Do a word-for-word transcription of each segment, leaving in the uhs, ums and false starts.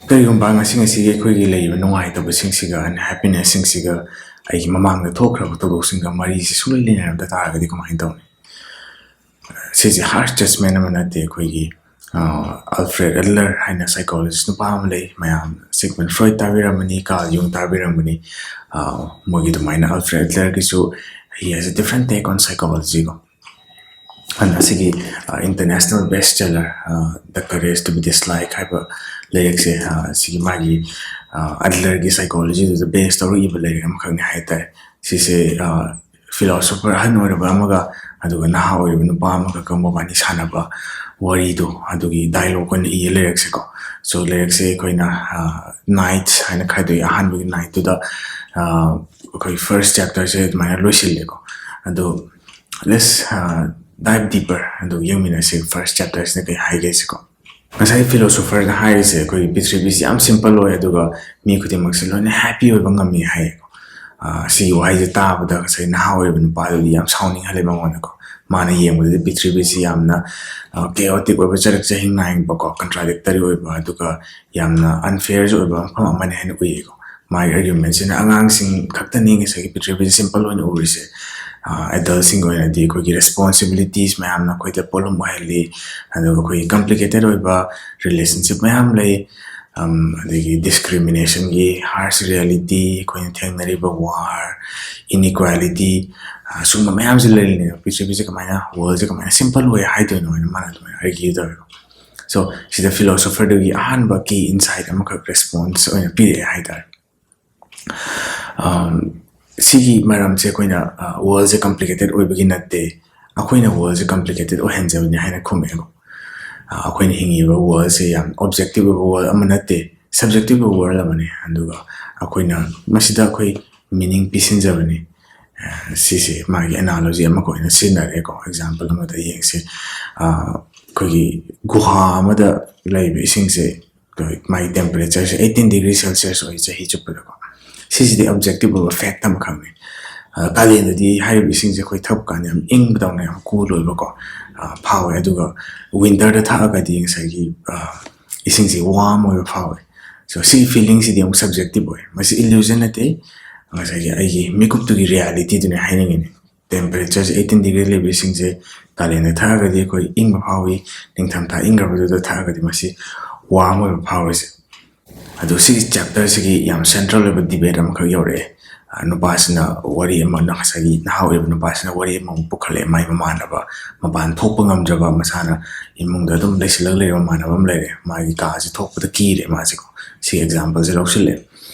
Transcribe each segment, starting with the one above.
ꯀꯔꯤꯒꯨꯝꯕ ꯉꯁꯤ ꯉꯁꯤꯒꯤ ꯑꯩꯈꯣꯏꯒꯤ ꯂꯩꯔꯤꯕ ꯅꯨꯡꯉꯥꯏꯇꯕꯁꯤꯡꯁꯤꯒ, unhappinessꯁꯤꯡꯁꯤꯒ, ꯑꯩꯒꯤ ꯃꯃꯥꯡꯗ ꯊꯣꯛꯈ꯭ꯔꯕ ꯊꯧꯗꯣꯛꯁꯤꯡꯒ ꯃꯔꯤꯁꯤ ꯁꯨꯡꯂꯩ ꯂꯩꯅꯔꯝꯗ ꯇꯥꯔꯒꯗꯤ ꯀꯃꯥꯏꯅ ꯇꯧꯅꯤ? ꯁꯤꯁꯦ harsh judgment ꯑꯃ ꯅꯠꯇꯦ꯫ ꯑꯩꯈꯣꯏꯒꯤ ꯑꯜꯐ꯭ꯔꯦꯗ ꯑꯦꯗꯂꯔ ꯍꯥꯏꯅ psychologist ꯅꯨꯄꯥ ꯑꯃ ꯂꯩ, ꯃꯌꯥꯝ Sigmund Freud ꯇꯥꯕꯤꯔꯝꯃꯅꯤ, Carl Jung ꯇꯥꯕꯤꯔꯝꯃꯅꯤ꯫ ꯃꯣꯏꯒꯤ ꯑꯗꯨꯃꯥꯏꯅ Alfred ꯑꯦꯗꯂꯔꯒꯤꯁꯨ he has a different take on psychology ꯀꯣ꯫ ꯑꯗꯨꯅ ꯑꯁꯤꯒꯤ international best seller The Courage to be Disliked ꯍꯥꯏꯕ ꯂꯥꯏꯔꯤꯛꯁꯦ, ꯁꯤꯒꯤ ꯃꯥꯒꯤ ꯑꯦꯗꯂꯔꯒꯤ psychologyꯗꯨꯗ base ꯇꯧꯔꯛꯏꯕ ꯂꯥꯏꯔꯤꯛ ꯑꯃꯈꯛꯅꯤ ꯍꯥꯏꯇꯥꯔꯦ꯫ ꯁꯤꯁꯦ philosopher ꯑꯍꯟ ꯑꯣꯏꯔꯕ ꯑꯃꯒ ꯑꯗꯨꯒ ꯅꯍꯥ ꯑꯣꯏꯔꯤꯕ ꯅꯨꯄꯥ ꯑꯃꯈꯛꯀ ꯃꯕꯥꯅꯤ ꯁꯥꯟꯅꯕ ꯋꯥꯔꯤꯗꯣ, ꯑꯗꯨꯒꯤ dialogue ꯑꯣꯏꯅ ꯏꯌꯦ ꯂꯥꯏꯔꯤꯛꯁꯦꯀꯣ꯫ So ꯂꯥꯏꯔꯤꯛꯁꯦ ꯑꯩꯈꯣꯏꯅ nights ꯍꯥꯏꯅ ꯈꯥꯏꯗꯣꯛꯏ꯫ ꯑꯍꯥꯟꯕꯒꯤ nightꯇꯨꯗ ꯑꯩꯈꯣꯏ first chapterꯁꯦ ꯑꯗꯨꯃꯥꯏꯅ ꯂꯣꯏꯁꯤꯜꯂꯦꯀꯣ꯫ ꯑꯗꯣ let's dive deeper, ꯑꯗꯨ ꯌꯦꯡꯃꯤꯟꯅꯁꯦ first chapterꯁꯤꯅ ꯀꯩ ꯍꯥꯏꯒꯦ ꯁꯤꯀꯣ꯫ ꯉꯁꯥꯏ philosopherꯅ ꯍꯥꯏꯔꯤꯁꯦ ꯑꯩꯈꯣꯏꯒꯤ ꯄ꯭ꯔꯤꯊꯤꯕꯤꯁꯤ ꯌꯥꯝ simple ꯑꯣꯏ, ꯑꯗꯨꯒ ꯃꯤ ꯈꯨꯗꯤꯡꯃꯛꯁꯦ ꯂꯣꯏꯅ happy ꯑꯣꯏꯕ ꯉꯝꯃꯤ ꯍꯥꯏꯌꯦꯀꯣ꯫ ꯁꯤꯒꯤ ꯋꯥꯍꯩꯁꯦ ꯇꯥꯕꯗ ꯉꯁꯥꯏ ꯅꯍꯥ ꯑꯣꯏꯔꯤꯕ ꯅꯨꯄꯥꯗꯨꯗꯤ ꯌꯥꯝ ꯁꯥꯎꯅꯤꯡꯍꯜꯂꯦ ꯃꯉꯣꯟꯗꯀꯣ꯫ ꯃꯥꯅ ꯌꯦꯡꯕꯗꯗꯤ ꯄ꯭ꯔꯤꯊꯤꯕꯤꯁꯤ ꯌꯥꯝꯅ chaotic ꯑꯣꯏꯕ, ꯆꯔꯛ ꯆꯍꯤꯡ ꯅꯥꯏꯕꯀꯣ, contradictory ꯑꯣꯏꯕ, ꯑꯗꯨꯒ ꯌꯥꯝꯅ unfairꯁꯨ ꯑꯣꯏꯕ ꯃꯐꯝ ꯑꯃꯅꯤ ꯍꯥꯏꯅ ꯎꯏꯌꯦꯀꯣ꯫ ꯃꯥꯒꯤ argumentꯁꯤꯅ ꯑꯉꯥꯡꯁꯤꯡ ꯈꯛꯇꯅꯤ ꯉꯁꯥꯏꯒꯤ ꯄ꯭ꯔꯤꯊꯤꯕꯤꯁꯤ simple ꯑꯣꯏꯅ ꯎꯔꯤꯁꯦ꯫ Adultꯁꯤꯡꯒꯤ ꯑꯣꯏꯅꯗꯤ ꯑꯩꯈꯣꯏꯒꯤ responsibilities ꯃꯌꯥꯝꯅ ꯑꯩꯈꯣꯏꯗ ꯄꯣꯠꯂꯨꯝ ꯑꯣꯏꯍꯜꯂꯤ, ꯑꯗꯨꯒ ꯑꯩꯈꯣꯏꯒꯤ complicated ꯑꯣꯏꯕ relationship ꯃꯌꯥꯝ ꯂꯩ꯫ ꯑꯗꯒꯤ discriminationꯒꯤ harsh reality, ꯑꯩꯈꯣꯏꯅ ꯊꯦꯡꯅꯔꯤꯕ war, inequality, ꯁꯨꯝꯕ ꯃꯌꯥꯝꯁꯦ ꯂꯩꯔꯤꯅꯦꯕ꯫ ꯄ꯭ꯔꯤꯊꯤꯕꯤꯁꯦ ꯀꯃꯥꯏꯅ, worldꯁꯦ ꯀꯃꯥꯏꯅ simple ꯑꯣꯏ ꯍꯥꯏꯗꯣꯏꯅꯣ ꯍꯥꯏꯅ ꯃꯥꯅ ꯑꯗꯨꯃꯥꯏꯅ argue ꯇꯧꯋꯦꯕ꯫ So ꯁꯤꯗ philosopherꯗꯨꯒꯤ ꯑꯍꯥꯟꯕ key insight ꯑꯃꯈꯛ response ꯑꯣꯏꯅ ꯄꯤꯔꯛꯑꯦ ꯍꯥꯏꯇꯥꯔꯦ꯫ ꯁꯤꯒꯤ ꯃꯔꯝꯁꯦ ꯑꯩꯈꯣꯏꯅ worldꯁꯦ complicated ꯑꯣꯏꯕꯒꯤ ꯅꯠꯇꯦ, ꯑꯩꯈꯣꯏꯅ worldꯁꯦ complicated ꯑꯣꯏꯍꯟꯖꯕꯅꯤ ꯍꯥꯏꯅ ꯈꯨꯝꯃꯛꯑꯦꯕ꯫ ꯑꯩꯈꯣꯏꯅ ꯍꯤꯡꯉꯤꯕ worldꯁꯦ ꯌꯥꯝ objective ꯑꯣꯏꯕ world ꯑꯃ ꯅꯠꯇꯦ, subjective ꯑꯣꯏꯕ world ꯑꯃꯅꯤ꯫ ꯑꯗꯨꯒ ꯑꯩꯈꯣꯏꯅ ꯃꯁꯤꯗ ꯑꯩꯈꯣꯏ meaning ꯄꯤꯁꯤꯟꯖꯕꯅꯤ꯫ ꯁꯤꯁꯦ ꯃꯥꯒꯤ analogy ꯑꯃꯈꯛ ꯑꯣꯏꯅ ꯁꯤꯖꯤꯟꯅꯔꯦꯀꯣ꯫ Example ꯑꯃꯗ ꯌꯦꯡꯁꯦ, ꯑꯩꯈꯣꯏꯒꯤ ꯒꯨꯍꯥ ꯑꯃꯗ ꯂꯩꯕ ꯏꯁꯤꯡꯁꯦ, ꯃꯥꯒꯤ temperatureꯁꯦ eighteen degree Celsius ꯑꯣꯏ ꯆꯍꯤ ꯆꯨꯞꯄꯗꯀꯣ꯫ ꯁꯤꯁꯤꯗꯤ objective ꯑꯣꯏꯕ fact ꯑꯃꯈꯛꯅꯤ꯫ ꯀꯥꯂꯦꯟꯗꯗꯤ ꯍꯥꯏꯔꯤꯕ ꯏꯁꯤꯡꯁꯦ ꯑꯩꯈꯣꯏ ꯊꯛꯄ ꯀꯥꯟꯗ ꯌꯥꯝ ꯏꯪꯕꯗꯧꯅ, ꯌꯥꯝ cool ꯑꯣꯏꯕꯀꯣ ꯐꯥꯎꯋꯦ, ꯑꯗꯨꯒ winterꯗ ꯊꯛꯑꯒꯗꯤ ꯉꯁꯥꯏꯒꯤ ꯏꯁꯤꯡꯁꯦ warm ꯑꯣꯏꯕ ꯐꯥꯎꯋꯦ꯫ So ꯁꯤꯒꯤ feelingꯁꯤꯗꯤ ꯑꯃꯨꯛ subjective ꯑꯣꯏ, ꯃꯁꯤ illusion ꯅꯠꯇꯦ, ꯉꯁꯥꯏꯒꯤ ꯑꯩꯒꯤ ꯃꯤꯀꯨꯞꯇꯨꯒꯤ realityꯗꯨꯅꯦ ꯍꯥꯏꯅꯤꯡꯉꯤꯅꯦ꯫ Temperatureꯁꯦ eighteen degree ꯂꯩꯕꯁꯤꯡꯁꯦ ꯀꯥꯂꯦꯟꯗ ꯊꯛꯑꯒꯗꯤ ꯑꯩꯈꯣꯏ ꯏꯪꯕ ꯐꯥꯎꯏ, ꯅꯤꯡꯊꯝꯊꯥ ꯏꯪꯈ꯭ꯔꯕꯗꯨꯗ ꯊꯛꯑꯒꯗꯤ ꯃꯁꯤ warm ꯑꯣꯏꯕ ꯐꯥꯎꯔꯤꯁꯦ꯫ ꯑꯗꯣ ꯁꯤꯒꯤ chapterꯁꯤꯒꯤ ꯌꯥꯝ central ꯑꯣꯏꯕ debate ꯑꯃꯈꯛ ꯌꯧꯔꯛꯑꯦ꯫ ꯑ, ꯅꯨꯄꯥꯁꯤꯅ ꯋꯥꯔꯤ ꯑꯃ, ꯉꯁꯥꯏꯒꯤ ꯅꯍꯥ ꯑꯣꯏꯔꯤꯕ ꯅꯨꯄꯥꯁꯤꯅ ꯋꯥꯔꯤ ꯑꯃꯃꯨꯛ ꯄꯨꯈꯠꯂꯛꯑꯦ, ꯃꯥꯒꯤ ꯃꯃꯥꯟꯅꯕ, ꯃꯄꯥꯟ ꯊꯣꯛꯄ ꯉꯝꯗ꯭ꯔꯕ, ꯃꯁꯥꯅ ꯏꯃꯨꯡꯗ ꯑꯗꯨꯝ ꯂꯩꯁꯤꯜꯂꯒ ꯂꯩꯔꯕ ꯃꯃꯥꯟꯅꯕ ꯑꯃ ꯂꯩꯔꯦ, ꯃꯥꯒꯤ ꯀꯥꯁꯦ ꯊꯣꯛꯄꯗ ꯀꯤꯔꯦ ꯃꯥꯁꯦꯀꯣ꯫ ꯁꯤꯒꯤ exampleꯁꯦ ꯂꯧꯁꯤꯜꯂꯦ꯫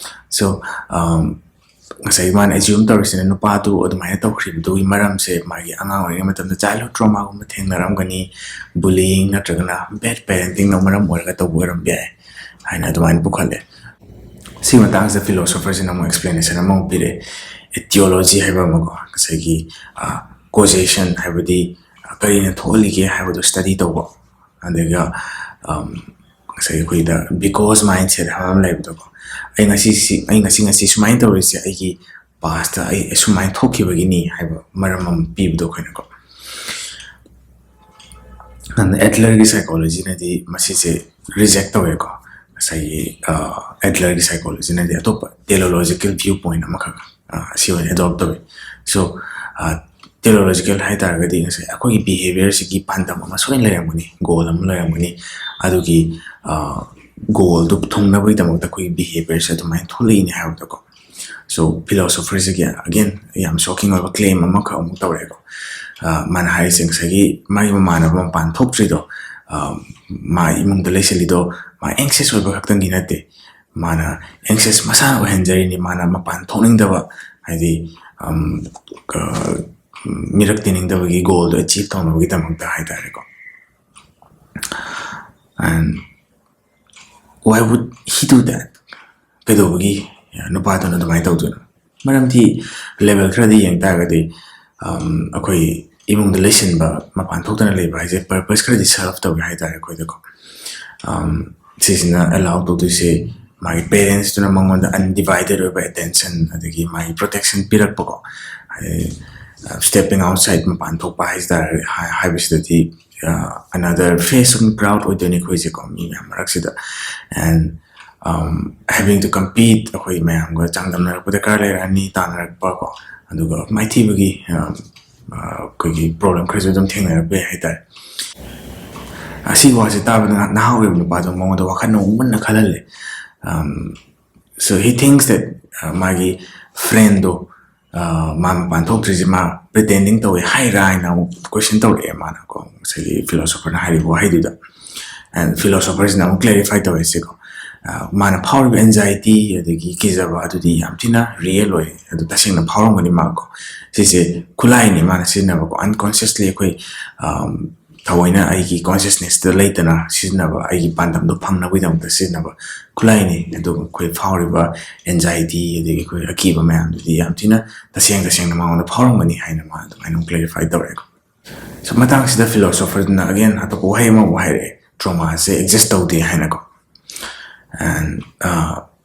So, um, ꯉꯁꯥꯏ ꯃꯥꯅ assume ꯇꯧꯔꯤꯁꯤꯅ ꯅꯨꯄꯥꯗꯨ ꯑꯗꯨꯃꯥꯏꯅ ꯇꯧꯈ꯭ꯔꯤꯕꯗꯨꯒꯤ ꯃꯔꯝꯁꯦ ꯃꯥꯒꯤ ꯑꯉꯥꯡ ꯑꯣꯏꯔꯤꯉꯩ ꯃꯇꯝꯗ childhood traumaꯒꯨꯝꯕ ꯊꯦꯡꯅꯔꯝꯒꯅꯤ, bullying ꯅꯠꯇ꯭ꯔꯒꯅ bad parentingꯅ ꯃꯔꯝ ꯑꯣꯏꯔꯒ ꯇꯧꯕ ꯑꯣꯏꯔꯝꯕ ꯌꯥꯏ ꯍꯥꯏꯅ ꯑꯗꯨꯃꯥꯏꯅ ꯄꯨꯈꯠꯂꯦ꯫ ꯁꯤ ꯃꯇꯥꯡꯁꯤꯗ philosopherꯁꯤꯅ ꯑꯃꯨꯛ explanation ꯑꯃꯃꯨꯛ ꯄꯤꯔꯛꯑꯦ꯫ Etiology ꯍꯥꯏꯕ ꯑꯃꯀꯣ, ꯉꯁꯥꯏꯒꯤ, ꯑ, causation ꯍꯥꯏꯕꯗꯤ, ꯑ, ꯀꯔꯤꯅ ꯊꯣꯛꯍꯜꯂꯤꯒꯦ ꯍꯥꯏꯕꯗꯣ study ꯇꯧꯕ꯫ ꯑꯗꯨꯒ, ꯑꯝ, ꯉꯁꯥꯏꯒꯤ ꯑꯩꯈꯣꯏꯗ because mindset ꯍꯥꯏꯕ ꯑꯃ ꯂꯩꯕꯗꯣꯀꯣ, ꯑꯩ ꯉꯁꯤ ꯁꯤ, ꯑꯩ ꯉꯁꯤ, ꯉꯁꯤ ꯁꯨꯃꯥꯏꯅ ꯇꯧꯔꯤꯁꯦ ꯑꯩꯒꯤ pastꯇ ꯑꯩ ꯁꯨꯃꯥꯏꯅ ꯊꯣꯛꯈꯤꯕꯒꯤꯅꯤ ꯍꯥꯏꯕ ꯃꯔꯝ ꯑꯃ ꯄꯤꯕꯗꯣ ꯑꯩꯈꯣꯏꯅꯀꯣ꯫ ꯑꯗꯨꯅ Adlerꯒꯤ psychologyꯅꯗꯤ ꯃꯁꯤꯁꯦ reject ꯇꯧꯋꯦꯀꯣ꯫ ꯉꯁꯥꯏꯒꯤ, ꯑ, Adlerꯒꯤ psychologyꯅꯗꯤ ꯑꯇꯣꯞꯄ teleological view point ꯑꯃꯈꯛ, ꯑ, ꯑꯁꯤ ꯑꯣꯏꯅ adopt ꯇꯧꯋꯦ꯫ So, ꯑ, teleological ꯍꯥꯏ ꯇꯥꯔꯒꯗꯤ ꯉꯁꯥꯏ ꯑꯩꯈꯣꯏꯒꯤ behaviourꯁꯤꯒꯤ ꯄꯥꯟꯗꯝ ꯑꯃ ꯁꯣꯏꯅ ꯂꯩꯔꯝꯒꯅꯤ, goal ꯑꯃ ꯂꯩꯔꯝꯒꯅꯤ꯫ ꯑꯗꯨꯒꯤ, ꯑ, goalꯗꯨ ꯊꯨꯡꯅꯕꯒꯤꯗꯃꯛꯇ ꯑꯩꯈꯣꯏꯒꯤ behaviourꯁꯦ ꯑꯗꯨꯃꯥꯏꯅ ꯊꯣꯛꯂꯛꯏꯅꯦ ꯍꯥꯏꯕꯗꯣꯀꯣ꯫ So, philosopherꯁꯤꯒꯤ, again, ꯌꯥꯝ shocking ꯑꯣꯏꯕ claim ꯑꯃꯈꯛ ꯑꯃꯨꯛ ꯇꯧꯔꯛꯑꯦꯀꯣ꯫ ꯑ, ꯃꯥꯅ ꯍꯥꯏꯔꯤꯁꯦ ꯉꯁꯥꯏꯒꯤ ꯃꯥꯒꯤ ꯃꯃꯥꯟꯅꯕ ꯃꯄꯥꯟ ꯊꯣꯛꯇ꯭ꯔꯤꯗꯣ, ꯑ, ꯃꯥ ꯏꯃꯨꯡꯗ ꯂꯩꯁꯤꯜꯂꯤꯗꯣ ꯃꯥ anxious ꯑꯣꯏꯕ ꯈꯛꯇꯪꯒꯤ ꯅꯠꯇꯦ, ꯃꯥꯅ anxious ꯃꯁꯥꯅ ꯑꯣꯏꯍꯟꯖꯔꯤꯅꯤ, ꯃꯥꯅ ꯃꯄꯥꯟ ꯊꯣꯛꯅꯤꯡꯗꯕ, ꯍꯥꯏꯗꯤ, ꯑꯝ, ꯀ-, ꯃꯤꯔꯛ ꯇꯤꯟꯅꯤꯡꯗꯕꯒꯤ goalꯗꯣ achieve ꯇꯧꯅꯕꯒꯤꯗꯃꯛꯇ ꯍꯥꯏꯇꯥꯔꯦꯀꯣ꯫ And why would he do that? ꯀꯩꯗꯧꯕꯒꯤ ꯅꯨꯄꯥꯗꯨꯅ ꯑꯗꯨꯃꯥꯏꯅ ꯇꯧꯗꯣꯏꯅꯣ? ꯃꯔꯝꯗꯤ level ꯈꯔꯗꯤ ꯌꯦꯡ ꯇꯥꯔꯒꯗꯤ, ꯑꯝ, ꯑꯩꯈꯣꯏ ꯏꯃꯨꯡꯗ ꯂꯩꯁꯤꯟꯕ, ꯃꯄꯥꯟ ꯊꯣꯛꯇꯅ ꯂꯩꯕ ꯍꯥꯏꯁꯦ purpose ꯈꯔꯗꯤ serve ꯇꯧꯋꯦ ꯍꯥꯏꯇꯥꯔꯦ ꯑꯩꯈꯣꯏꯗꯀꯣ꯫ ꯑꯝ, ꯁꯤꯁꯤꯅ allow ꯇꯧꯗꯣꯏꯁꯦ ꯃꯥꯒꯤ parentsꯇꯨꯅ ꯃꯉꯣꯟꯗ undivided ꯑꯣꯏꯕ attention ꯑꯗꯒꯤ ꯃꯥꯒꯤ protection ꯄꯤꯔꯛꯄꯀꯣ꯫ ꯍꯥꯏꯗꯤ, ꯑ, stepping outside, ꯃꯄꯥꯟ ꯊꯣꯛꯄ ꯍꯥꯏ ꯇꯥꯔꯦ, ꯍꯥꯏ-, ꯍꯥꯏꯕꯁꯤꯗꯗꯤ, ꯑ, another face of crowd ꯑꯣꯏꯗꯣꯏꯅꯤ ꯑꯩꯈꯣꯏꯁꯦꯀꯣ, ꯃꯤ ꯃꯌꯥꯝ ꯃꯔꯛꯁꯤꯗ꯫ And having to compete, ꯑꯩꯈꯣꯏ ꯃꯌꯥꯝꯒ ꯆꯥꯡꯗꯝꯅꯔꯛꯄ ꯗꯔꯀꯥꯔ ꯂꯩꯔꯛꯑꯅꯤ, ꯇꯥꯟꯅꯔꯛꯄ ꯀꯣ, ꯑꯗꯨꯒ ꯃꯥꯏꯊꯤꯕꯒꯤ ꯑꯩꯈꯣꯏꯒꯤ ꯄ꯭ꯔꯣꯕ꯭ꯂꯦꯝ ꯈꯔꯁꯨ ꯑꯗꯨꯝ ꯊꯦꯡꯅꯔꯛꯄ ꯌꯥꯏ ꯍꯥꯏꯇꯥꯔꯦ꯫ ꯑꯁꯤꯒꯤ ꯋꯥꯁꯦ ꯇꯥꯕꯗ ꯅꯍꯥ ꯑꯣꯏꯕ ꯅꯨꯄꯥꯗꯣ ꯃꯉꯣꯟꯗ ꯋꯥꯈꯜ ꯅꯧꯃꯟꯅ ꯈꯜꯍꯜꯂꯦ꯫ So he thinks that ꯃꯥꯒꯤ ꯐ꯭ꯔꯦꯟꯗꯣ ꯃꯥ ꯃꯄꯥꯟ ꯊꯣꯛꯇ꯭ꯔꯤꯁꯦ ꯃꯥ ꯄ꯭ꯔꯤꯇꯦꯟꯗꯤꯡ ꯇꯧꯋꯦ ꯍꯥꯏꯔꯥ ꯍꯥꯏꯅ ꯑꯃꯨꯛ ꯀꯣꯏꯁꯟ ꯇꯧꯔꯛꯑꯦ ꯃꯥꯅ ꯀꯣ, ꯉꯁꯥꯏꯒꯤ ꯐꯤꯂꯣꯁꯣꯐꯔꯅ ꯍꯥꯏꯔꯤꯕ ꯋꯥꯍꯩꯗꯨꯗ꯫ ꯑꯦꯟ ꯐꯤꯂꯣꯁꯣꯐꯔꯁꯤꯅ ꯑꯃꯨꯛ ꯀ꯭ꯂꯦꯔꯤꯐꯥꯏ ꯇꯧꯋꯦ ꯁꯤꯀꯣ, ꯃꯥꯅ ꯐꯥꯎꯔꯤꯕ ꯑꯦꯟꯖꯥꯏꯇꯤ ꯑꯗꯒꯤ ꯀꯤꯖꯕ ꯑꯗꯨꯗꯤ ꯌꯥꯝ ꯊꯤꯅ ꯔꯤꯌꯦꯜ ꯑꯣꯏ, ꯑꯗꯨ ꯇꯁꯦꯡꯅ ꯐꯥꯎꯔꯝꯒꯅꯤ ꯃꯥꯀꯣ꯫ ꯁꯤꯁꯦ ꯈꯨꯠꯂꯥꯏꯅꯤ ꯃꯥꯅ ꯁꯤꯖꯤꯟꯅꯕꯀꯣ, ꯑꯟꯀꯣꯟꯁꯤꯌꯁꯂꯤ ꯑꯩꯈꯣꯏ ꯊꯑꯣꯏꯅ ꯑꯩꯒꯤ ꯀꯣꯟꯁꯤꯌꯁꯅꯦꯁꯇ ꯂꯩꯇꯅ ꯁꯤꯖꯤꯟꯅꯕ, ꯑꯩꯒꯤ ꯄꯥꯟꯗꯝꯗꯣ ꯐꯪꯅꯕꯒꯤꯗꯃꯛꯇ ꯁꯤꯖꯤꯟꯅꯕ ꯈꯨꯠꯂꯥꯏꯅꯤ꯫ ꯑꯗꯨꯒ ꯑꯩꯈꯣꯏ ꯐꯥꯎꯔꯤꯕ ꯑꯦꯟꯖꯥꯏꯇꯤ ꯑꯗꯒꯤ ꯑꯩꯈꯣꯏ ꯑꯀꯤꯕ ꯃꯌꯥꯝꯗꯨꯗꯤ ꯌꯥꯝ ꯊꯤꯅ ꯇꯁꯦꯡ ꯇꯁꯦꯡꯅ ꯃꯉꯣꯟꯗ ꯐꯥꯎꯔꯝꯒꯅꯤ ꯍꯥꯏꯅ ꯃꯥ ꯑꯗꯨꯃꯥꯏꯅ ꯑꯃꯨꯛ ꯀ꯭ꯂꯦꯔꯤꯐꯥꯏ ꯇꯧꯔꯛꯑꯦꯀꯣ꯫ So ꯃꯇꯥꯡꯁꯤꯗ ꯐꯤꯂꯣꯁꯣꯐꯔꯗꯨꯅ ꯑꯒꯦꯟ ꯑꯇꯣꯞꯄ ꯋꯥꯍꯩ ꯑꯃꯃꯨꯛ ꯍꯥꯏꯔꯛꯑꯦ, ꯇ꯭ꯔꯣꯃꯥꯁꯦ ꯑꯦꯛꯖꯤꯁ ꯇꯧꯗꯦ ꯍꯥꯏꯅꯀꯣ꯫ ꯑꯦꯟ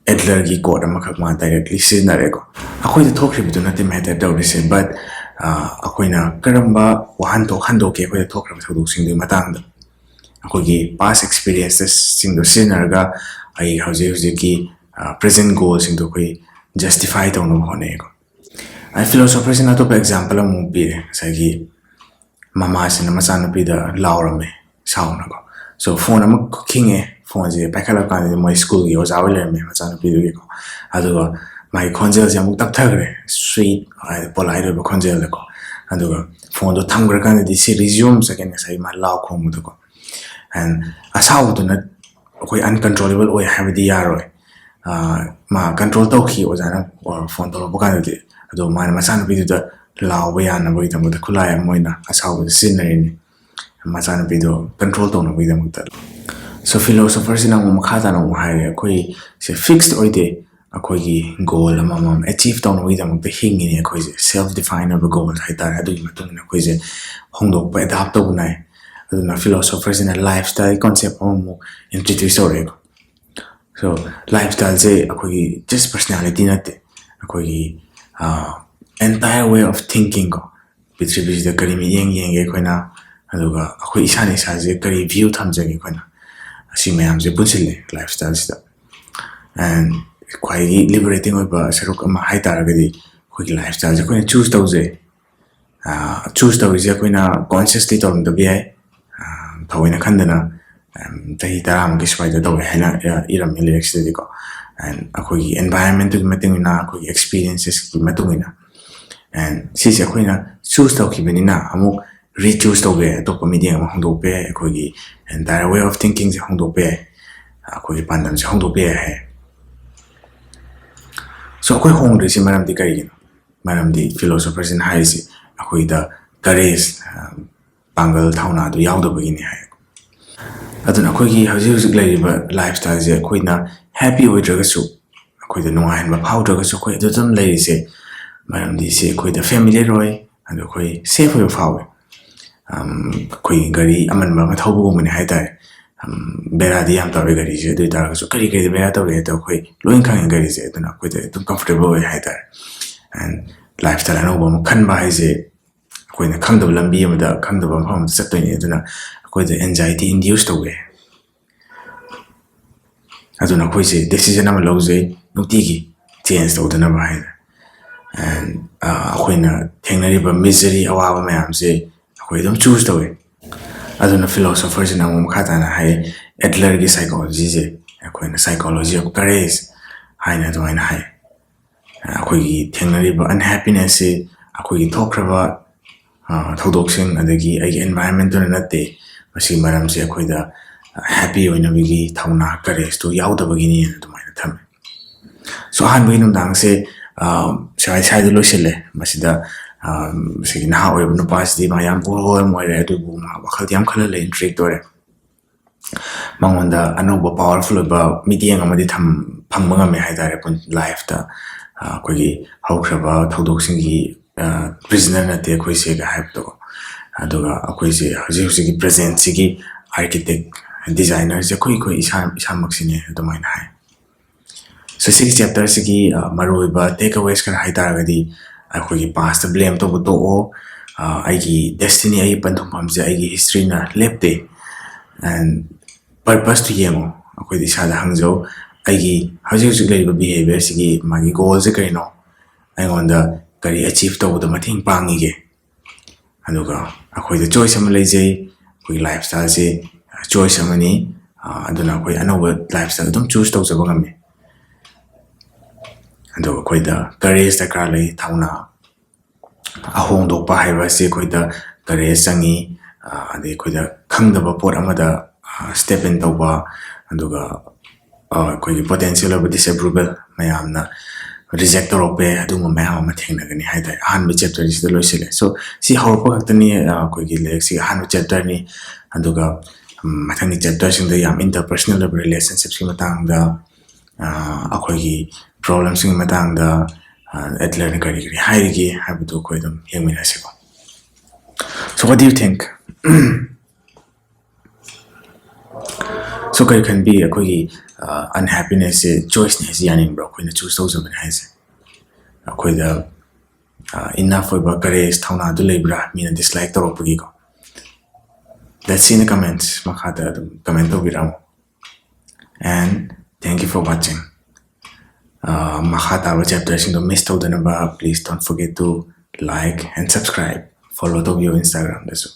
ꯑꯦꯗꯂꯔꯒꯤ ꯀꯣꯠ ꯑꯃꯈꯛ ꯃꯥ ꯗꯥꯏꯔꯦꯛꯂꯤ ꯁꯤꯖꯤꯟꯅꯔꯦꯀꯣ꯫ ꯑꯩꯈꯣꯏꯗ ꯊꯣꯛꯈ꯭ꯔꯤꯕꯗꯨ ꯅꯠꯇꯦ ꯃꯦꯇꯔ ꯇꯧꯔꯤꯁꯦ, ꯕꯠ ꯑꯩꯈꯣꯏꯅ ꯀꯔꯝꯕ ꯋꯥꯍꯟꯊꯣꯛ ꯍꯟꯗꯣꯛꯀꯦ ꯑꯩꯈꯣꯏꯗ ꯊꯣꯛꯈ꯭ꯔꯕ ꯊꯧꯗꯣꯛꯁꯤꯡꯗꯨꯒꯤ ꯃꯇꯥꯡꯗ꯫ ꯑꯩꯈꯣꯏꯒꯤ ꯄꯥꯁ ꯑꯦꯛꯁꯄꯤꯔꯤꯌꯦꯟꯁꯦꯁꯁꯤꯡꯗꯣ ꯁꯤꯖꯤꯟꯅꯔꯒ ꯑꯩ ꯍꯧꯖꯤꯛ ꯍꯧꯖꯤꯛꯀꯤ ꯄ꯭ꯔꯦꯖꯦꯟ ꯒꯣꯜꯁꯤꯡꯗꯣ ꯑꯩꯈꯣꯏ ꯖꯁꯇꯤꯐꯥꯏ ꯇꯧꯅꯕ ꯍꯣꯠꯅꯩꯀꯣ꯫ ꯑꯩ ꯐꯤꯂꯣꯁꯣꯐꯔꯁꯤꯅ ꯑꯇꯣꯞꯄ ꯑꯦꯛꯖꯥꯝꯄꯜ ꯑꯃꯃꯨꯛ ꯄꯤꯔꯦ꯫ ꯉꯁꯥꯏꯒꯤ ꯃꯃꯥꯁꯤꯅ ꯃꯆꯥꯅꯨꯄꯤꯗ ꯂꯥꯎꯔꯝꯃꯦ ꯁꯥꯎꯅꯀꯣ꯫ So ꯐꯣꯟ ꯑꯃ ꯈꯤꯡꯉꯦ, ꯐꯣꯟꯁꯦ ꯄꯥꯏꯈꯠꯂꯛꯀꯥꯟꯗꯗꯤ ꯃꯣꯏ ꯁ꯭ꯀꯨꯜꯒꯤ ꯑꯣꯖꯥ ꯑꯣꯏ ꯂꯩꯔꯝꯃꯦ ꯃꯆꯥꯅꯨꯄꯤꯗꯨꯒꯤꯀꯣ꯫ ꯑꯗꯨꯒ ꯃꯥꯒꯤ ꯈꯣꯟꯖꯦꯜꯁꯦ ꯑꯃꯨꯛ ꯇꯞꯊꯈ꯭ꯔꯦ, ꯁ꯭ꯋꯤꯠ ꯍꯥꯏꯗꯤ ꯄꯣꯂꯥꯏꯠ ꯑꯣꯏꯕ ꯈꯣꯟꯖꯦꯜꯗꯀꯣ꯫ ꯑꯗꯨꯒ ꯐꯣꯟꯗꯣ ꯊꯝꯈ꯭ꯔꯀꯥꯟꯗꯗꯤ ꯁꯤ ꯔꯤꯖ꯭ꯌꯨꯝ ꯁꯦꯀꯦꯟ ꯉꯁꯥꯏ ꯃꯥ ꯂꯥꯎ ꯈꯣꯡꯕꯗꯣꯀꯣ꯫ ꯑꯦꯟ ꯑꯁꯥꯎꯕꯗꯨꯅ ꯑꯩꯈꯣꯏ ꯑꯟꯀꯟꯇ꯭ꯔꯣꯂꯦꯕꯜ ꯑꯣꯏ ꯍꯥꯏꯕꯗꯤ ꯌꯥꯔꯣꯏ꯫ ꯃꯥ ꯀꯟꯇ꯭ꯔꯣꯜ ꯇꯧꯈꯤ ꯑꯣꯖꯥꯅ ꯐꯣꯟ ꯇꯧꯔꯛꯄ ꯀꯥꯟꯗꯗꯤ꯫ ꯑꯗꯣ ꯃꯥꯅ ꯃꯆꯥꯅꯨꯄꯤꯗꯨꯗ ꯂꯥꯎꯕ ꯌꯥꯅꯕꯒꯤꯗꯃꯛꯇ ꯈꯨꯠꯂꯥꯏ ꯑꯃ ꯑꯣꯏꯅ ꯑꯁꯥꯎꯕꯗ ꯁꯤꯖꯤꯟꯅꯔꯤꯅꯤ, ꯃꯆꯥꯅꯨꯄꯤꯗꯣ ꯀꯟꯇ꯭ꯔꯣꯜ ꯇꯧꯅꯕꯒꯤꯗꯃꯛꯇ꯫ So ꯐꯤꯂꯣꯁꯣꯐꯔꯁꯤꯅ ꯑꯃꯨꯛ ꯃꯈꯥ ꯇꯥꯅ ꯑꯃꯨꯛ ꯍꯥꯏꯔꯦ, ꯑꯩꯈꯣꯏꯁꯦ ꯐꯤꯛꯁ ꯑꯣꯏꯗꯦ, ꯑꯩꯈꯣꯏꯒꯤ ꯒꯣꯜ ꯑꯃꯃꯝ ꯑꯦꯆꯤꯞ ꯇꯧꯅꯕꯒꯤꯗꯃꯛꯇ ꯍꯤꯡꯉꯤꯅꯦ ꯑꯩꯈꯣꯏꯁꯦ꯫ ꯁꯦꯜꯐ ꯗꯤꯐꯥꯏꯟ ꯑꯣꯏꯕ ꯒꯣꯜ ꯍꯥꯏꯇꯥꯔꯦ꯫ ꯑꯗꯨꯒꯤ ꯃꯇꯨꯡ ꯏꯟꯅ ꯑꯩꯈꯣꯏꯁꯦ ꯍꯣꯡꯗꯣꯛꯄ, ꯑꯦꯗꯥꯞ ꯇꯧꯕ ꯅꯥꯏ꯫ ꯑꯗꯨꯅ ꯐꯤꯂꯣꯁꯣꯐꯔꯁꯤꯅ ꯂꯥꯏꯐ ꯁ꯭ꯇꯥꯏꯜ ꯀꯣꯟꯁꯦꯞ ꯑꯃꯃꯨꯛ ꯏꯟꯇ꯭ꯔꯣꯗ꯭ꯌꯨꯁ ꯇꯧꯔꯛꯑꯦꯀꯣ꯫ So ꯂꯥꯏꯐ ꯁ꯭ꯇꯥꯏꯜꯁꯦ ꯑꯩꯈꯣꯏꯒꯤ ꯖꯁ ꯄꯔꯁꯅꯦꯂꯤꯇꯤ ꯅꯠꯇꯦ, ꯑꯩꯈꯣꯏꯒꯤ entire way of thinking ꯀꯣ꯫ ꯄ꯭ꯔꯤꯊꯤꯕꯤꯁꯤꯗ ꯀꯔꯤ ꯃꯤꯠꯌꯦꯡ ꯌꯦꯡꯒꯦ ꯑꯩꯈꯣꯏꯅ, ꯑꯗꯨꯒ ꯑꯩꯈꯣꯏ ꯏꯁꯥꯅ ꯏꯁꯥꯁꯦ ꯀꯔꯤ ꯚ꯭ꯌꯨ ꯊꯝꯖꯒꯦ ꯑꯩꯈꯣꯏꯅ, ꯑꯁꯤ ꯃꯌꯥꯝꯁꯦ ꯄꯨꯟꯁꯤꯜꯂꯦ ꯂꯥꯏꯐ ꯁ꯭ꯇꯥꯏꯜꯁꯤꯗ꯫ And ꯈ꯭ꯋꯥꯏꯗꯒꯤ liberating ꯑꯣꯏꯕ ꯁꯔꯨꯛ ꯑꯃ ꯍꯥꯏ ꯇꯥꯔꯒꯗꯤ ꯑꯩꯈꯣꯏꯒꯤ lifestyle ꯁꯦ ꯑꯩꯈꯣꯏꯅ choose ꯇꯧꯖꯩ꯫ Choose ꯇꯧꯔꯤꯁꯦ ꯑꯩꯈꯣꯏꯅ consciously ꯇꯧꯔꯝꯗꯕ ꯌꯥꯏ꯫ ꯊꯑꯣꯏꯅ ꯈꯟꯗꯅ ꯆꯍꯤ ꯇꯔꯥꯃꯨꯛꯀꯤ ꯁ꯭ꯋꯥꯏꯗ ꯇꯧꯋꯦ ꯍꯥꯏꯅ ꯏꯔꯝꯃꯤ ꯂꯥꯏꯔꯤꯛꯁꯤꯗꯗꯤꯀꯣ꯫ And ꯑꯩꯈꯣꯏꯒꯤ environment ꯇꯨꯒꯤ ꯃꯇꯨꯡ ꯏꯟꯅ, ꯑꯩꯈꯣꯏꯒꯤ experiences ꯀꯤ ꯃꯇꯨꯡ ꯏꯟꯅ, and ꯁꯤꯁꯦ ꯑꯩꯈꯣꯏꯅ choose ꯇꯧꯈꯤꯕꯅꯤꯅ ꯑꯃꯨꯛ re-choose ꯇꯧꯕ ꯌꯥꯏ, ꯑꯇꯣꯞꯄ ꯃꯤꯠꯌꯦꯡ ꯑꯃ ꯍꯣꯡꯗꯣꯛꯄ ꯌꯥꯏ, ꯑꯩꯈꯣꯏꯒꯤ entire way of thinking ꯁꯦ ꯍꯣꯡꯗꯣꯛꯄ ꯌꯥꯏ, ꯑꯩꯈꯣꯏꯒꯤ ꯄꯥꯟꯗꯝꯁꯦ ꯍꯣꯡꯗꯣꯛꯄ ꯌꯥꯏ ꯍꯥꯏ꯫ So ꯑꯩꯈꯣꯏ ꯍꯣꯡꯗ꯭ꯔꯤꯁꯤ ꯃꯔꯝꯗꯤ ꯀꯔꯤꯒꯤꯅꯣ? ꯃꯔꯝꯗꯤ philosopher ꯁꯤꯅ ꯍꯥꯏꯔꯤꯁꯤ ꯑꯩꯈꯣꯏꯗ courage, ꯄꯥꯡꯒꯜ ꯊꯧꯅꯥꯗꯨ ꯌꯥꯎꯗꯕꯒꯤꯅꯤ ꯍꯥꯏ꯫ ꯑꯗꯨꯅ ꯑꯩꯈꯣꯏꯒꯤ ꯍꯧꯖꯤꯛ ꯍꯧꯖꯤꯛ ꯂꯩꯔꯤꯕ lifestyle ꯁꯦ ꯑꯩꯈꯣꯏꯅ happy ꯑꯣꯏꯗ꯭ꯔꯒꯁꯨ, ꯑꯩꯈꯣꯏꯗ ꯅꯨꯡꯉꯥꯏꯍꯟꯕ ꯐꯥꯎꯗ꯭ꯔꯒꯁꯨ, ꯑꯩꯈꯣꯏ ꯑꯗꯨ ꯑꯗꯨꯝ ꯂꯩꯔꯤꯁꯦ ꯃꯔꯝꯗꯤ ꯁꯤ ꯑꯩꯈꯣꯏꯗ familiar ꯑꯣꯏ, ꯑꯗꯣ ꯑꯩꯈꯣꯏ safe ꯑꯣꯏꯕ ꯐꯥꯎꯋꯦ꯫ ꯑꯩꯈꯣꯏ ꯒꯥꯔꯤ ꯑꯃꯟꯕ ꯑꯃ ꯊꯧꯕꯒꯨꯝꯕꯅꯦ ꯍꯥꯏ ꯇꯥꯔꯦ꯫ ꯕꯦꯔꯥꯗꯤ ꯌꯥꯝ ꯇꯧꯔꯦ ꯒꯥꯔꯤꯁꯦ, ꯑꯗꯨ ꯑꯣꯏ ꯇꯥꯔꯒꯁꯨ ꯀꯔꯤ ꯀꯔꯤꯗ ꯕꯦꯔꯥ ꯇꯧꯔꯦ ꯍꯥꯏꯗꯣ ꯑꯩꯈꯣꯏ ꯂꯣꯏ ꯈꯪꯉꯦ ꯒꯥꯔꯤꯁꯦ, ꯑꯗꯨꯅ ꯑꯩꯈꯣꯏꯗ ꯑꯗꯨꯝ comfortable ꯑꯣꯏ ꯍꯥꯏ ꯇꯥꯔꯦ꯫ And lifestyle ꯑꯅꯧꯕ ꯑꯃ ꯈꯟꯕ ꯍꯥꯏꯁꯦ ꯑꯩꯈꯣꯏꯅ ꯈꯪꯗꯕ ꯂꯝꯕꯤ ꯑꯃꯗ, ꯈꯪꯗꯕ ꯃꯐꯝ ꯑꯃꯗ ꯆꯠꯇꯣꯏꯅꯤ, ꯑꯗꯨꯅ ꯑꯩꯈꯣꯏꯗ anxiety induce ꯇꯧꯋꯦ꯫ ꯑꯗꯨꯅ ꯑꯩꯈꯣꯏꯁꯦ decision ꯑꯃ ꯂꯧꯖꯩ ꯅꯨꯡꯇꯤꯒꯤ change ꯇꯧꯗꯅꯕ ꯍꯥꯏꯅ꯫ And ꯑꯩꯈꯣꯏꯅ ꯊꯦꯡꯅꯔꯤꯕ misery, ꯑꯋꯥꯕ ꯃꯌꯥꯝꯁꯦ ꯑꯩꯈꯣꯏ ꯑꯗꯨꯝ choose ꯇꯧꯋꯦ꯫ ꯑꯗꯨꯅ philosopher ꯁꯤꯅ ꯑꯃꯨꯛ ꯃꯈꯥ ꯇꯥꯅ ꯍꯥꯏ, Adler ꯒꯤ psychology ꯁꯦ ꯑꯩꯈꯣꯏꯅ psychology of courage ꯍꯥꯏꯅ ꯑꯗꯨꯃꯥꯏꯅ ꯍꯥꯏ꯫ ꯑꯩꯈꯣꯏꯒꯤ ꯊꯦꯡꯅꯔꯤꯕ unhappiness ꯁꯤ ꯑꯩꯈꯣꯏꯒꯤ ꯊꯣꯛꯈ꯭ꯔꯕ ꯊꯧꯗꯣꯛꯁꯤꯡ ꯑꯗꯒꯤ ꯑꯩꯒꯤ environment ꯇꯨꯅ ꯅꯠꯇꯦ꯫ ꯃꯁꯤꯒꯤ ꯃꯔꯝꯁꯦ ꯑꯩꯈꯣꯏꯗ happy ꯑꯣꯏꯅꯕꯒꯤ ꯊꯧꯅꯥ, courage ꯇꯨ ꯌꯥꯎꯗꯕꯒꯤꯅꯦꯅ ꯑꯗꯨꯃꯥꯏꯅ ꯊꯝꯃꯦ꯫ So ꯑꯍꯥꯟꯕꯒꯤ ꯅꯨꯡꯗꯥꯡꯁꯦ ꯁ꯭ꯋꯥꯏ ꯁ꯭ꯋꯥꯏꯗ ꯂꯣꯏꯁꯤꯜꯂꯦ꯫ ꯃꯁꯤꯗ ꯃꯁꯤꯒꯤ ꯅꯍꯥ ꯑꯣꯏꯔꯤꯕ ꯅꯨꯄꯥꯁꯤꯗꯤ ꯃꯥ ꯌꯥꯝ ꯄꯨꯡꯂꯣꯏ ꯑꯃ ꯑꯣꯏꯔꯦ, ꯑꯗꯨꯕꯨ ꯃꯥ ꯋꯥꯈꯜꯗꯤ ꯌꯥꯝ ꯈꯜꯍꯜꯂꯦ, intrigue ꯑꯣꯏꯔꯦ꯫ ꯃꯉꯣꯟꯗ ꯑꯅꯧꯕ powerful ꯑꯣꯏꯕ ꯃꯤꯠꯌꯦꯡ ꯑꯃꯗꯤ ꯊꯝ-, ꯐꯪꯕ ꯉꯝꯃꯦ ꯍꯥꯏ ꯇꯥꯔꯦ꯫ ꯄꯨꯟ-, life ꯇ, ꯑ, ꯑꯩꯈꯣꯏꯒꯤ ꯍꯧꯈ꯭ꯔꯕ ꯊꯧꯗꯣꯛꯁꯤꯡꯒꯤ, ꯑ, prisoner ꯅꯠꯇꯦ ꯑꯩꯈꯣꯏꯁꯦꯒ ꯍꯥꯏꯕꯗꯣ꯫ ꯑꯗꯨꯒ ꯑꯩꯈꯣꯏꯁꯦ ꯍꯧꯖꯤꯛ ꯍꯧꯖꯤꯛꯀꯤ present ꯁꯤꯒꯤ architect, designer ꯁꯦ ꯑꯩꯈꯣꯏ, ꯑꯩꯈꯣꯏ ꯏꯁꯥ, ꯏꯁꯥꯃꯛꯁꯤꯅꯦ ꯑꯗꯨꯃꯥꯏꯅ ꯍꯥꯏ꯫ So ꯁꯤꯒꯤ chapter ꯁꯤꯒꯤ, ꯑ, ꯃꯔꯨꯑꯣꯏꯕ take aways ꯈꯔ ꯍꯥꯏ ꯇꯥꯔꯒꯗꯤ, ꯑꯩꯈꯣꯏꯒꯤ past ꯇ blame ꯇꯧꯕ ꯇꯣꯛꯑꯣ꯫ ꯑ, ꯑꯩꯒꯤ destiny, ꯑꯩꯒꯤ ꯄꯟꯊꯨꯡꯐꯝꯁꯦ ꯑꯩꯒꯤ history ꯅ ꯂꯦꯞꯇꯦ꯫ And purpose ꯇꯨ ꯌꯦꯡꯉꯣ꯫ ꯑꯩꯈꯣꯏꯗ ꯏꯁꯥꯗ ꯍꯪꯖꯧ, ꯑꯩꯒꯤ ꯍꯧꯖꯤꯛ ꯍꯧꯖꯤꯛ ꯂꯩꯔꯤꯕ ꯕꯤꯍꯦꯕꯤꯌꯔꯁꯤꯒꯤ ꯃꯥꯒꯤ ꯒꯣꯜꯁꯦ ꯀꯔꯤꯅꯣ, ꯑꯩꯉꯣꯟꯗ ꯀꯔꯤ ꯑꯦꯆꯤꯞ ꯇꯧꯕꯗ ꯃꯇꯦꯡ ꯄꯥꯡꯉꯤꯒꯦ꯫ ꯑꯗꯨꯒ ꯑꯩꯈꯣꯏꯗ ꯆꯣꯏꯁ ꯑꯃ ꯂꯩꯖꯩ, ꯑꯩꯈꯣꯏꯒꯤ ꯂꯥꯏꯐ ꯁ꯭ꯇꯥꯏꯜꯁꯦ ꯆꯣꯏꯁ ꯑꯃꯅꯤ꯫ ꯑꯗꯨꯅ ꯑꯩꯈꯣꯏ ꯑꯅꯧꯕ ꯂꯥꯏꯐ ꯁ꯭ꯇꯥꯏꯜ ꯑꯗꯨꯝ ꯆꯨꯁ ꯇꯧꯖꯕ ꯉꯝꯃꯤ꯫ ꯑꯗꯨꯒ ꯑꯩꯈꯣꯏꯗ ꯀꯔꯦꯖ ꯗꯔꯀꯥꯔ ꯂꯩ, ꯊꯧꯅꯥ꯫ ꯑꯍꯣꯡꯗꯣꯛꯄ ꯍꯥꯏꯕ ꯑꯁꯤ ꯑꯩꯈꯣꯏꯗ ꯀꯔꯦꯖ ꯆꯪꯉꯤ꯫ ꯑꯗꯩ ꯑꯩꯈꯣꯏꯗ ꯈꯪꯗꯕ ꯄꯣꯠ ꯑꯃꯗ ꯁ꯭ꯇꯦꯞ ꯏꯟ ꯇꯧꯕ, ꯑꯗꯨꯒ ꯑꯩꯈꯣꯏꯒꯤ ꯄꯣꯇꯦꯟꯁꯤꯌꯦꯜ ꯑꯣꯏꯕ ꯗꯤꯁꯑꯦꯄ꯭ꯔꯨꯕꯦꯜ ꯃꯌꯥꯝꯅ ꯔꯤꯖꯦꯛ ꯇꯧꯔꯛꯄ ꯌꯥꯏ, ꯑꯗꯨꯒꯨꯝꯕ ꯃꯌꯥꯝ ꯑꯃ ꯊꯦꯡꯅꯒꯅꯤ ꯍꯥꯏꯇꯥꯔꯦ꯫ ꯑꯍꯥꯟꯕ ꯆꯦꯞꯇꯔꯁꯤꯗ ꯂꯣꯏꯁꯤꯜꯂꯦ꯫ ꯁꯣ ꯁꯤ ꯍꯧꯔꯛꯄ ꯈꯛꯇꯅꯤ, ꯑꯩꯈꯣꯏꯒꯤ ꯂꯥꯏꯔꯤꯛꯁꯤꯒꯤ ꯑꯍꯥꯟꯕ ꯆꯦꯞꯇꯔꯅꯤ꯫ ꯑꯗꯨꯒ ꯃꯊꯪꯒꯤ ꯆꯦꯞꯇꯔꯁꯤꯡꯗ ꯌꯥꯝ ꯏꯟꯇꯔꯄꯔꯁꯅꯦꯜ ꯑꯣꯏꯕ ꯔꯤꯂꯦꯁꯟꯁꯤꯞꯁꯀꯤ ꯃꯇꯥꯡꯗ, ꯑꯩꯈꯣꯏꯒꯤ ꯄ꯭ꯔꯣꯕ꯭ꯂꯦꯝꯁꯤꯡꯒꯤ ꯃꯇꯥꯡꯗ ꯑꯦꯗꯂꯔꯅ ꯀꯔꯤ ꯀꯔꯤ ꯍꯥꯏꯔꯤꯒꯦ ꯍꯥꯏꯕꯗꯨ ꯑꯩꯈꯣꯏ ꯑꯗꯨꯝ ꯌꯦꯡꯃꯤꯟꯅꯁꯤꯀꯣ꯫ So what do you think? So ꯀꯔꯤ ꯈꯟꯕꯤ? ꯑꯩꯈꯣꯏꯒꯤ ꯑꯟꯍꯦꯄꯤꯅꯦꯁꯁꯦ ꯆꯣꯏꯁꯅꯤ ꯍꯥꯏꯁꯦ ꯌꯥꯅꯤꯡꯕ꯭ꯔꯣ? ꯑꯩꯈꯣꯏꯅ ꯆꯨꯁ ꯇꯧꯖꯕꯅꯤ ꯍꯥꯏꯁꯦ꯫ ꯑꯩꯈꯣꯏꯗ ꯏꯅꯐ ꯑꯣꯏꯕ ꯀꯔꯦꯖ, ꯊꯧꯅꯥꯗꯨ ꯂꯩꯕ꯭ꯔꯥ ꯃꯤꯅ dislike ꯇꯧꯔꯛꯄꯒꯤꯀꯣ? Let's see in the comments, ꯃꯈꯥꯗ ꯑꯗꯨꯝ ꯀꯃꯦꯟ ꯇꯧꯕꯤꯔꯛꯑꯣ꯫ And thank you for watching. ꯃꯈꯥ ꯇꯥꯕ ꯆꯦꯞꯇꯔꯁꯤꯡꯗꯣ ꯃꯤꯁ ꯇꯧꯗꯅꯕ please don't forget to like and subscribe. Follow ꯇꯧꯕꯤꯌꯨ ꯏꯟꯁꯇꯥꯒ꯭ꯔꯥꯝꯗꯁꯨ꯫